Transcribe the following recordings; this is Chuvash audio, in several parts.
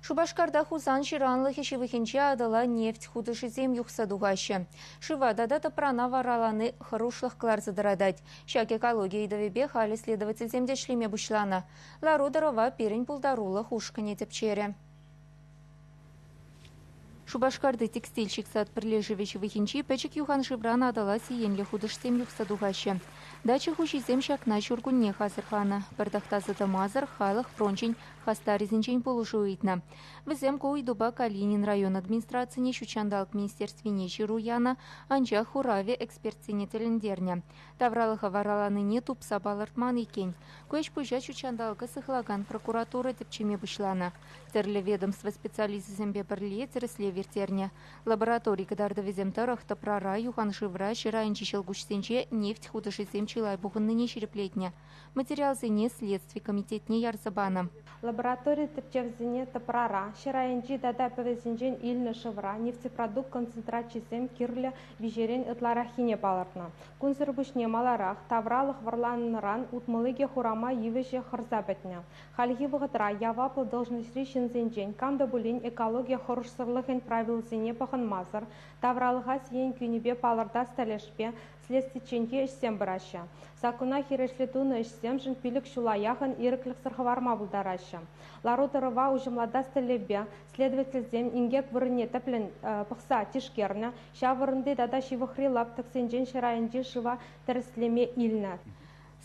Шупашкарта Хусан ҫыранлӑхӗ ҫывӑхӗнче Атӑла нефть хутӑшӗсем юхса тухаҫҫӗ. Шыва тата тӑпрана варалани хӑрушлӑх кӑларса тӑратать. Ҫак экологи ыйтӑвӗпе халӗ следовательсем те ӗҫлеме пуҫланӑ. Лару-тӑрӑва пирӗн пултарулӑх ушкӑнӗ тӗпчерӗ. Шупашкарти текстильщик сад пӗрлешӗвӗ ҫывӑхӗнчи пӗчӗк юханшывран Атӑла сиенлӗ хутӑшсем юхса тухаҫҫӗ. Дача хуҫисем ҫакна ҫуркуннех асӑрханӑ. Пӗр тӑхтаса тӑмасӑр халӑх фрончӗн хастарӗсенчен пулӑшу ыйтнӑ. Вӗсем ку ыйтупа Калинин район администрацине Ҫутҫанталӑк министерствине ҫыру янӑ, анчах хуравӗ экспертсене тӗлӗнтернӗ. Тавралӑха вараланине тупса палӑртман иккен. Ку ӗҫ-пуҫа ҫутҫанталӑка сыхлакан прокуратура тӗпчеме пуҫланӑ. Тӗрлӗ ведомство специалисчӗсемпе пӗрле тӗрӗслев ирттернӗ. Лаборатори кӑтартӑвӗсем тӑрӑх тӑпрара, юханшывра, ҫӗр айӗнчи ҫӑлкуҫсенче нефть хутӑшӗсем чылай пухӑннине ҫирӗплетнӗ. Материалсене следстви комитетне ярса панӑ. Лаборатори тӗпчевсене тӑпрара, ҫӗр айӗнчи тата пӗвесенчен илнӗ шывра нефтепродукт концентрачӗсем кирлӗ виҫерен ытлараххине палӑртнӑ. Кунсӑр пуҫне маларах тавралӑх вӑрланнӑран 62 хурама йывӑҫӗ хӑрса пӗтнӗ. Хальхи вӑхӑтра яваплӑ должноҫри ҫынсенчен кам та пулин экологи хӑрушсӑрлӑхӗн правилисене пӑхӑнмасӑр тавралӑха сиен кӳнипе палӑртас тӗлӗшпе следствичченхи ӗҫсем пыраҫҫӗ. Саккуна хирӗҫле тунӑ ӗҫсемшӗн 5 ҫула яхӑн ирӗклӗхсӗр хӑварма пултараҫҫӗ. Лару-тӑрӑва уҫӑмлатас тӗллевпе следовательсем инкек вырӑнне тӗплӗн пӑхса тишкернӗ, ҫав вырӑнти тата ҫывӑхри лаптӑксенчен ҫӗр айӗнчи шыва тӗрӗслеме илнӗ.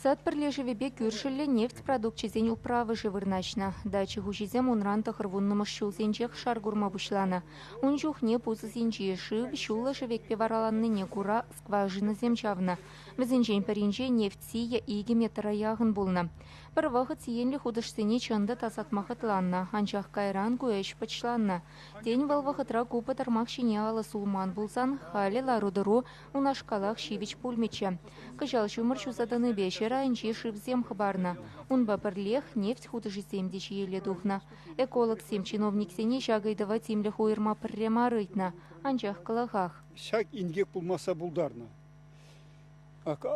Сад пӗрлешӗвӗпе кӳршӗллӗ нефть продукчӗсен управӑшӗ вырнаҫнӑ. Дача хуҫисем унран 90-мӗш ҫулсенчех шар курма пуҫланӑ. Ун чухне пусӑсенчи шыв ҫуллӑ шӗвекпе вараланнине кура скважинӑсем чавнӑ. Вӗсенчен пӗринче нефть сийӗ 2 метра яхӑн пулнӑ. Пӗр вӑхӑт сиенлӗ хутӑшсене чӑн та тасатма хӑтланнӑ, анчах кайран ку ӗҫ пӑчланнӑ. Тен, вӑл вӑхӑтра ку пӑтӑрмах ҫине алӑ сулман пулсан халӗ лару-тӑру унашкалах ҫивӗч пулмӗччӗ. Кӑҫал ҫумӑр ҫуса тӑнипе ҫӗр айӗнчи шывсем хӑпарнӑ. Унпа пӗрлех нефть хутӑшӗсем те ҫиеле тухнӑ. Экологсем чиновниксене ҫак ыйтӑва тимлӗх уйӑрма пӗрре мар ыйтнӑ, анчах кӑлӑхах. Ҫак инкек пулмасса пултарнӑ.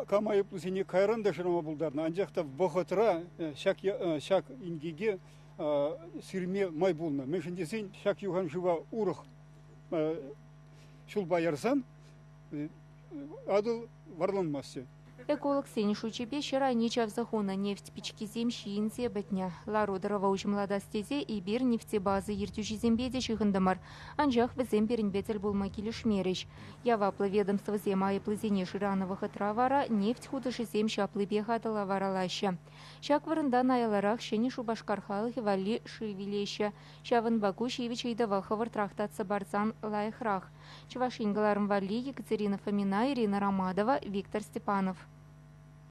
Кам айӑплисене кайран та шырама пултарнӑ, анчах та вӑхӑтра ҫак инкеке сирме май пулнӑ. Мӗншӗн тесен ҫак юхан шыва урӑх ҫулпа ярсан Атӑл варланмасть. Экологсен шучӗпе ҫӗр айне чавса хунӑ нефть пичкисем ҫийӗнсе пӗтнӗ. Лару-тӑрӑва уҫӑмлатас тесе эпир нефтебаза ертӳҫисемпе те ҫыхӑнтӑмӑр. Анчах вӗсем пирӗнпе тӗл пулма килӗшмерӗҫ. Яваплӑ ведомствӑсем айӑплисене шыранӑ вӑхӑтра вара нефть хутӑшӗсем ҫаплипех Атӑла варалаҫҫӗ. Ҫак вырӑнтан аяларах Ҫӗнӗ Шупашкар халӑхӗ валли шыв илеҫҫӗ. Ҫавӑнпа ку ҫивӗч ыйтӑва хӑвӑртрах татса парсан лайӑхрах. Чӑваш Ен кӑларӑм валли Екатерина Фомина, Ирина Ромадова, Виктор Степанов.